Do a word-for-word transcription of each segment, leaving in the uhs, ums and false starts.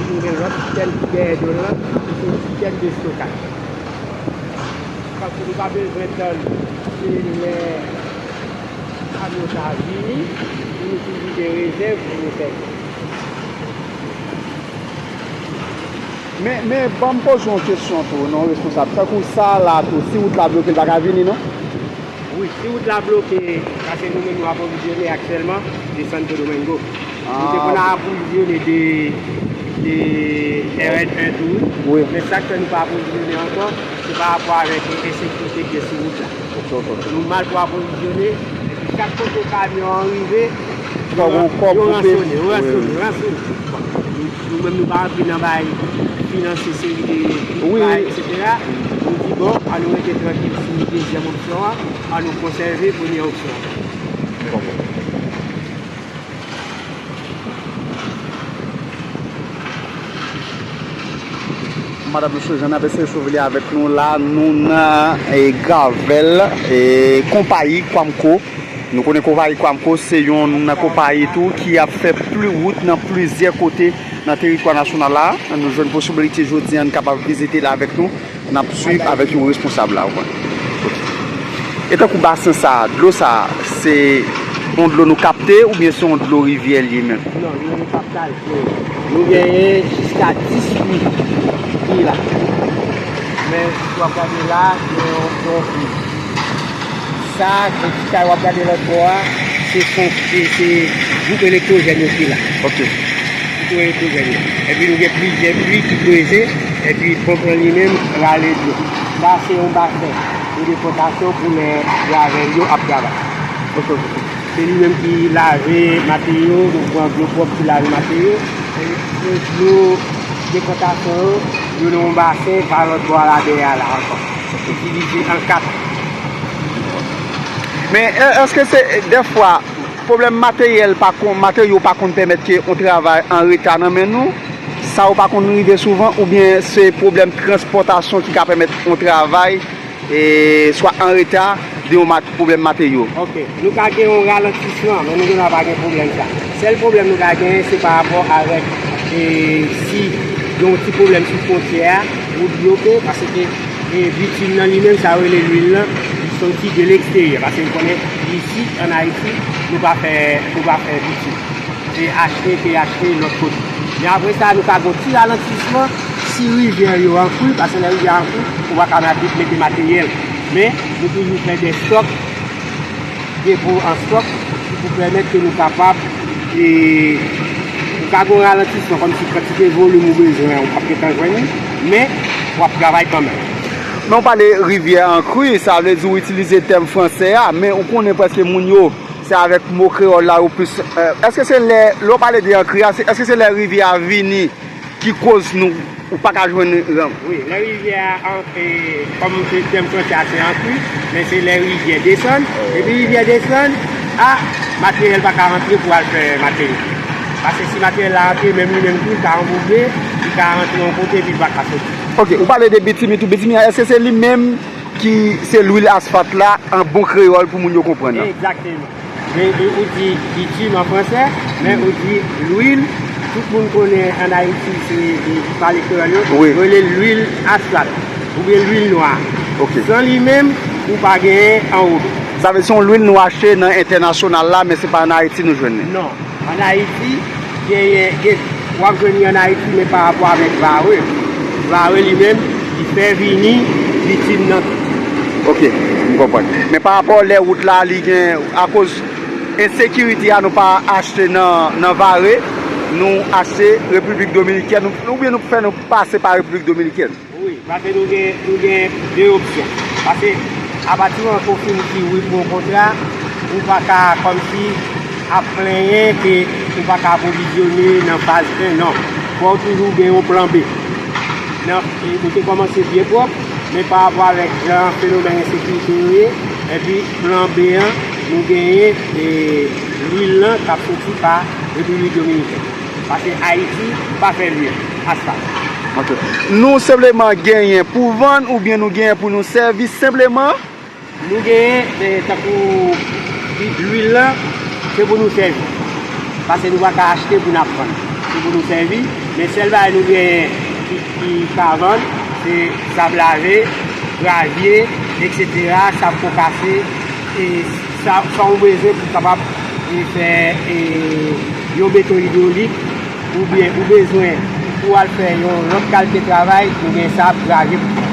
Nou gen lòt titèn ki dèyè do l lan, ki se titèn de stokaj. Paske nou pa bezwen tann se lè kamyon sa a vini pou nou toujou gen rezèv pou nou sèvi. Men, men ban m poze yon kesyon tou, non, responsab. Tankou sa a la tou, si wout la bloke, l pa ka vini, non? Wi, si wout la bloke, paske nou menm nou apwovizyone aktyèlman de Santo Domingo. Nou te konn apwovizyone de, de R N en tou, wi. Men sa k fè nou pa apwovizyone ankò, se pa rapò avèk ensekirite ki gen sou wout la. Nou mal pou apwovizyone, epi chak kote kamyon an rive, yo ransone, yo ransone, yo ransone. Bon, nou, nou menm nou pa antre nan bay finanse seri de, de bagay, etsetera. Nou di, bon, ann nou rete trankil sou dezyèm opsyon an, ann nou konsève premyè opsyon an. Madanm, mesye, jan n ap eseye swiv li avèk nou la, nou nan e, Gravèl, e, konpayi Kwamco. Nou konnen konpayi Kwamco se yon nan konpayi tou ki ap fè pli wout nan plizyè kote nan teritwa nasyonal la. Nou jwenn posibilite jodi a n kapab vizite la avèk nou. N ap swiv avèk yon responsab la, ou konprann. E tankou basen sa a, dlo sa a, se yon dlo nou kapte oubyen se yon dlo rivyè li ye menm? Non, nou kaptaj dlo. Nou genyen jiska dis pwi ki la. Men si w ap gade la, gen yon, gen yon pwi. Sa, ti kay w ap gade lòt bò a, se son, se, se gwoup elektwojèn yo ki la. Ok. Gwoup elektwojèn yo. Epi nou gen plizyè pwi ki kreze, epi ponp lan li menm rale dlo. Sa se yon basen de dekontasyon pou lè gravèl yo ap travay. Ok, ok. Se li menm ki lave materyo, nou pran dlo pwòp ki lave materyo. E dlo dekontasyon yo, yo nan yon basen pa lòt bò a la dèyè a la ankò. Itilize an kat. Men èske se dèfwa pwoblèm materyèl pa konn, materyo pa konn pèmèt ke yon travay an reta nan men nou? Sa yo pa konn rive souvan oubyen se pwoblèm transpòtasyon ki ka pèmèt yon travay e, swa an reta de yon mat, pwoblèm materyo? Ok. Nou ka gen yon ralantisman, men nou gen dwa pa gen pwoblèm sa. Sèl pwoblèm nou ka genyen, se pa rapò avèk e, si gen yon ti pwoblèm sou fwontyè a, wout bloke, paske e, bitim nan li menm, sa yo rele lwil lan, li soti de leksteryè. Paske nou konnen, isit, ann Ayiti, nou pa fè, nou pa fè bitim. Se achte, se achte lòt kote. Men apre sa, nou ka gen yon ti ralantisman si rivyè yo an kri, paske lè rivyè an kri, ou pa ka mete, mete materyèl. Men, nou toujou fè de stòk, depo an stòk, ki pou pèmèt ke nou kapab, e, nou ka gen yon ralantisman, kòmsi kantite volim ou bezwen an, ou p ap gentan jwenn li, men, w ap travay kanmenm. Men w pale rivyè an kri, sa vle di w itilize tèm franse a, men ou konnen prèske moun yo, se avèk mo kreyòl la yo plis. Èske se lè, lè w pale de an kri a, èske se lè rivyè a vini ki koz nou, ou pa ka jwenn ranm? Wi, lè rivyè a, kòm se tèm franse a se an kri, men se lè rivyè desann, epi rivyè desann, a, materyèl pa ka rantre pou al fè materyèl. Paske si materyèl la rantre, menm li menm tou, li ka anboube, li ka rantre yon kote, epi li pa ka soti. Ok, ou pale de bitimi tou. Bitimi an, èske se li menm ki se lwil asfalt la, an bon kreyòl pou moun yo konprann nan? Egzakteman. Men ou di bitim an franse, men ou di lwil. Tout moun konnen ann Ayiti, se, e, ki pale kreyòl yo, yo rele l lwil asfalt oubyen lwil nwa. San li menm, ou pa genyen anwo. Sa vle di se yon lwil nou achte nan entènasyonal la, men se pa ann Ayiti nou jwenn li? Non. Ann Ayiti, genyen, gen, w ap jwenn li ann Ayiti, men pa rapò avèk Vare. Vare li menm, li fè vini bitim nan tou. Ok, m konprann. Men pa rapò lè wout la, li gen, akoz ensekirite a, nou pa achte nan, nan Vare, nou achte Repiblik Dominikèn, oubyen nou fè nou pase pa Repiblik Dominikèn. Wi, paske nou gen, nou gen de opsyon. Paske apati moman ke w fin di wi pou yon kontra, ou pa ka kòmsi ap plenyen ke ou pa ka apwovizyone nan faz en, non. Fò w toujou gen yon plan B. Nan, e, nou te kòmanse byen pwòp, men pa rapò avèk jan fenomèn ensekirite yo ye, epi plan B an, nou genyen, e, lwil lan k ap soti pa Repiblik Dominikèn. Paske Ayiti pa fè lwil asfalt. Ok. Nou senpleman genyen pou vann oubyen nou genyen pou nou sèvi senpleman? Nou genyen, e, tankou lwil lan, se pou nou sèvi. Paske nou pa ka achte pou n ap vann. Se pou nou sèvi, men sèl bagay nou genyen ki, ki ka vann, se sab lave, gravye, etsetera, sab konkase, e sa, sa ou bezwen pou kapab, e, fè, e, yon beton idwolik, oubyen ou bezwen pou al fè yon lòt kalite travay, nou gen sab, gravye pou fè.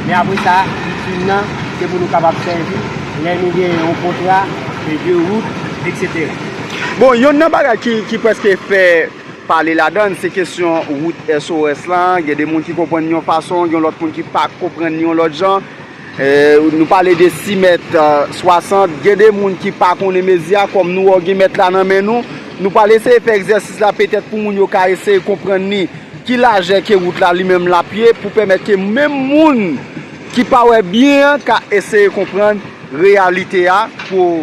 Men apre sa, itil nan, se pou nou kapab sèvi lè nou gen yon kontra, e, de wout, etsetera. Bon, yonn nan bagay ki, ki prèske fè pale ladan l, se kesyon wout S O S lan. Gen de moun ki konprann yon fason, gen lòt moun ki pa konprann yon lòt jan. E, nou pale de sis mèt, e, swasant. Gen de moun ki pa konnen mezi a, kòm nou wè w gen mèt la nan men nou. Nou pral eseye fè egzèsis la petèt pou moun yo ka eseye konprann li. Ki lajè ke wout la li menm l ap ye pou pèmèt ke menm moun ki pa wè byen an ka eseye konprann reyalite a pou,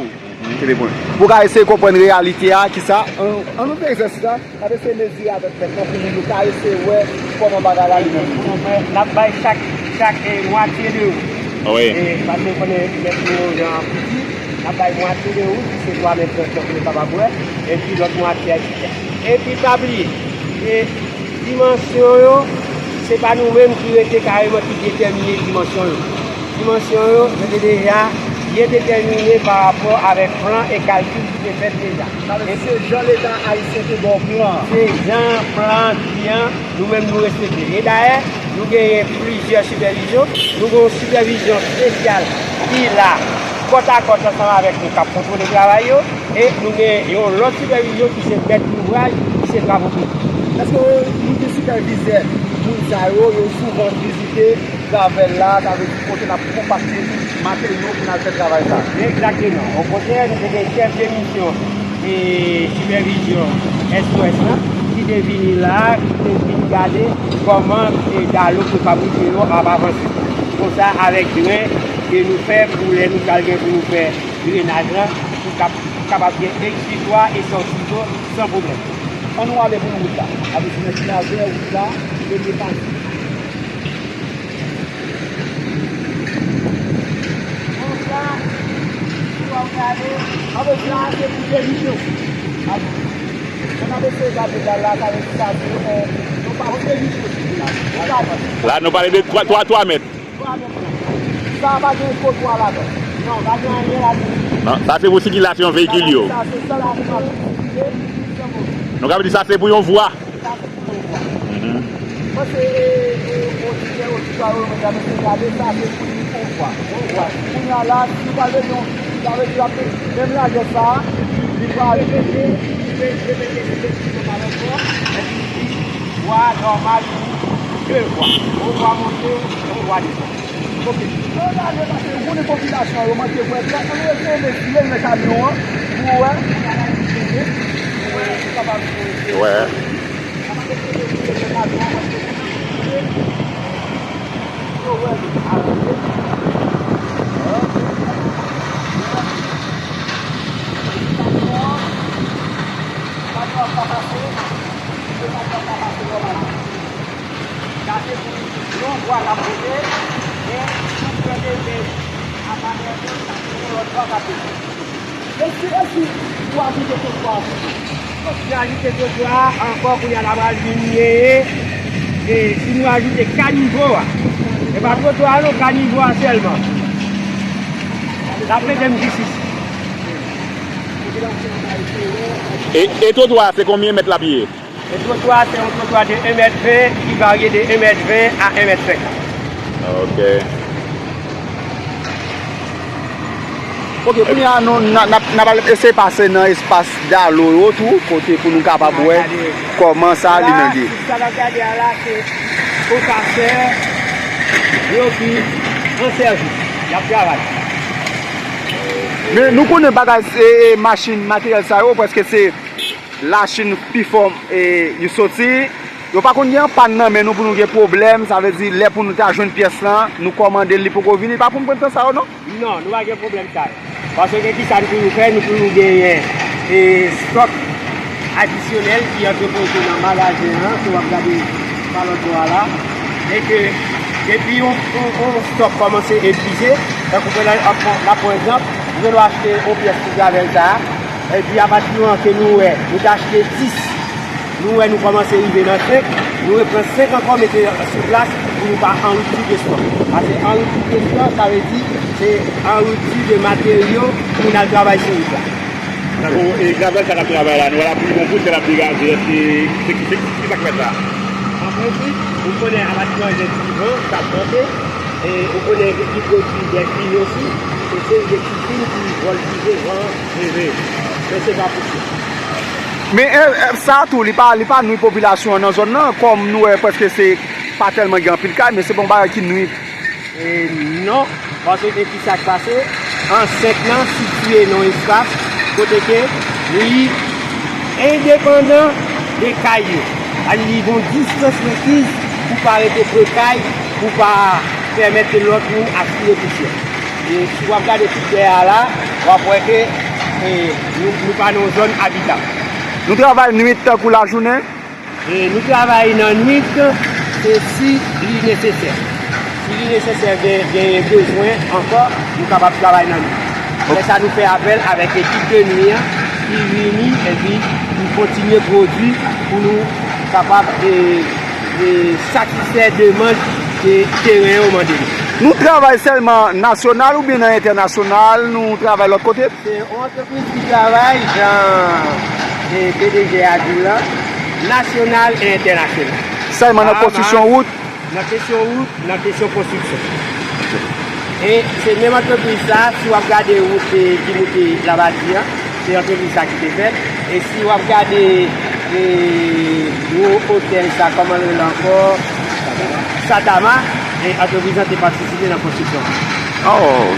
pou ka eseye konprann reyalite a, kisa? An, an nou fè egzèsis la, n ap eseye mezire avèk mèt lan pou moun yo ka eseye wè kòman bagay la li menm. N ap bay chak, chak, e, mwatye de wout. Wi. E, paske w konnen mèt nou yo jan piti, n ap bay mwatye de wout, ki se twa mèt senk san pou nou kapab wè, epi lòt mwatye a, etsetera. Epi pa bliye, e, dimansyon yo, se pa nou menm ki rete kareman ki detèmine dimansyon yo. Dimansyon yo, yo te deja byen detèmine pa rapò avèk plan e kalkil ki te fèt deja. Sa vle di se jan Leta ayisyen te ba w plan an. Se jan plan an di an, nou menm nou respekte. E dayè, nou genyen plizyè sipèvizyon. Nou gen yon sipèvizyon espesyal ki la kòtakòt ansanm avèk nou k ap kontwole travay yo. E nou gen yon lòt sipèvizyon ki se mèt louvraj, ki se travo piblik. Èske nou gen sipèvizè moun sa yo, yo souvan vizite travèl la, sa vle di kote n ap konpakte materyo pou n al fè travay sa? Egzakteman. Okontrè, nou te gen chèf de misyon e sipèvizyon S O S lan ki te vini la, ki te vin gade kòman e dalo pou fabrike yo ap avanse. Konsa, avèk drenn ke nou fè pou lè nou pral gen pou nou fè drenaj lan, pou kap-, kapab gen egzitwa e sòti dlo san pwoblèm. Ann nou ale pou wout la. Avèk imajinasyon wout la, premye pati. Konsa, si w ap gade, avèk la, se pou previzyon. Lè n ap eseye gade dal la, sa vle di sa se, e, nou pa previzyon. La, nou pale de twa, twa, twa mèt. Sa pa gen twotwa ladan. Non, pa gen anyen ladan. Non, sa se pou sikilasyon veyikil yo. Sa se sèl pou sikile. Nou ka di sa se pou yon vwa. Sa se pou yon vwa. Mhm. Mwen se, e, e, oditè, oditwa yo, mwen ta mete gade, sa se pou yon vwa. Yon vwa. Kounye a la, si nou pral mete yon, sa vle di l ap menm lajè sa, li pral repete, li repete, repete, repete, repete, epi li vwa nòmal pou de vwa. Yon vwa monte, yon vwa desann. Ok. Ann ale pase nou konnen popilasyon an yo manke bwè dlo, ann eseye mezire l nan kamyon an pou wè. Pou wè si kapab. Wè. Kamyon an pa pase, kamyon an pa pase nòmalman. Sa se pou yon vwa k ap monte, men pou pran de men a pa dèyè, sa se yon lòt vwa k ap desann. E si, e si ou ajoute twotwa a sou tou? Si nou ajoute twotwa a ankò, kounye a n a pral vin genyen, e si nou ajoute kanivo a, e pa twotwa a non, kanivo a sèlman. N ap mete m jis isi. E, e twotwa a se konbyen mèt l ap ye? E twotwa a se yon twotwa de en mèt ven ki varye de en mèt ven a en mèt senkant. Ok. Ok, kounye a nou, n a, n a, n a pral eseye pase nan espas dalo yo tou, kote pou nou kapab wè kòman sa li menm ye. Sa n ap gade a la, se konkasè yo ki an sèvis, y ap travay. Men nou konnen bagay, e, e, machin, materyèl sa yo, prèske se Lachin pi fò, e, yo soti, yo pa konn gen anpàn nan men nou pou nou gen pwoblèm, sa vle di lè pou nou ta jwenn pyès lan, nou kòmande l, li poko vini, li pa konn pran tan sa yo non. Non, nou pa gen pwoblèm sa yo. Paske kisa n pou nou fè, nou pou nou genyen, e, stòk adisyonèl ki antrepoze nan magazen an, si w ap gade pa lòt bò a la, e ke depi yon, yon, yon stòk kòmanse epuize, tankou pran, n ap pran egzanp, nou gen dwa achte yon pyès pou gravèl sa a, epi apati moman ke nou wè, nou te achte dis, Nou wè nou kòmanse rive nan senk, nou reprann senk ankò mete sou plas pou nou pa an ripti de stòk. Paske an ripti de stòk, sa vle di se an ripti de materyo pou n al travay sou wout la. Tankou, e, gravèl sa k ap travay la, nou wè l ap rive yon bout, lè l ap degaje, èske se, se, se ki sa k fè sa? An prensip, ou konnen apati nan jan divan k ap monte, e ou konnen ki pwodui dèfini osi, se seri de ti fim ki vòltije jan leve. Men se pa pousye. Men, e, e, sa tou, li pa, li pa nwi popilasyon an nan zòn nan, kòm nou wè prèske se pa tèlman gen anpil kay, men se pa yon bagay ki nwi. E non, paske ki sa k pase? Ansent lan sitiye nan yon espas kote ke li endepandan de kay yo. Sa vle di li gon distans rekiz pou pa rete pre kay, pou pa pèmèt ke lòt moun aspire pousyè. E si w ap gade tout dèyè a la, w ap wè ke, e, nou, nou pa nan yon zòn abitab. Nou travay nwit tankou lajounen? E nou travay nan nwit, se si li nesesè. Si li nesesè, gen, genyen bezwen ankò, nou kapab travay nan nwit. Apre sa, nou fè apèl avèk ekip de nwi an ki vini epi nou kontinye pwodui pou nou kapab, e, e, satisfè demann ke teren yo mande nou. Nou travay sèlman nasyonal oubyen nan entènasyonal, nou travay lòt kote? Se yon antrepriz ki travay jan, e, P D G a di l la, nasyonal e entènasyonal. Sèlman nan konstriksyon wout? Nan kesyon wout, nan kesyon konstriksyon. E se menm antrepriz sa, si w ap gade wout, e, ki moute Labadi a, se antrepriz sa ki te fè l. E si w ap gade, e, gwo otèl sa, kòman l rele ankò? Satama, e antrepriz lan te patisipe nan konstriksyon an. Oh,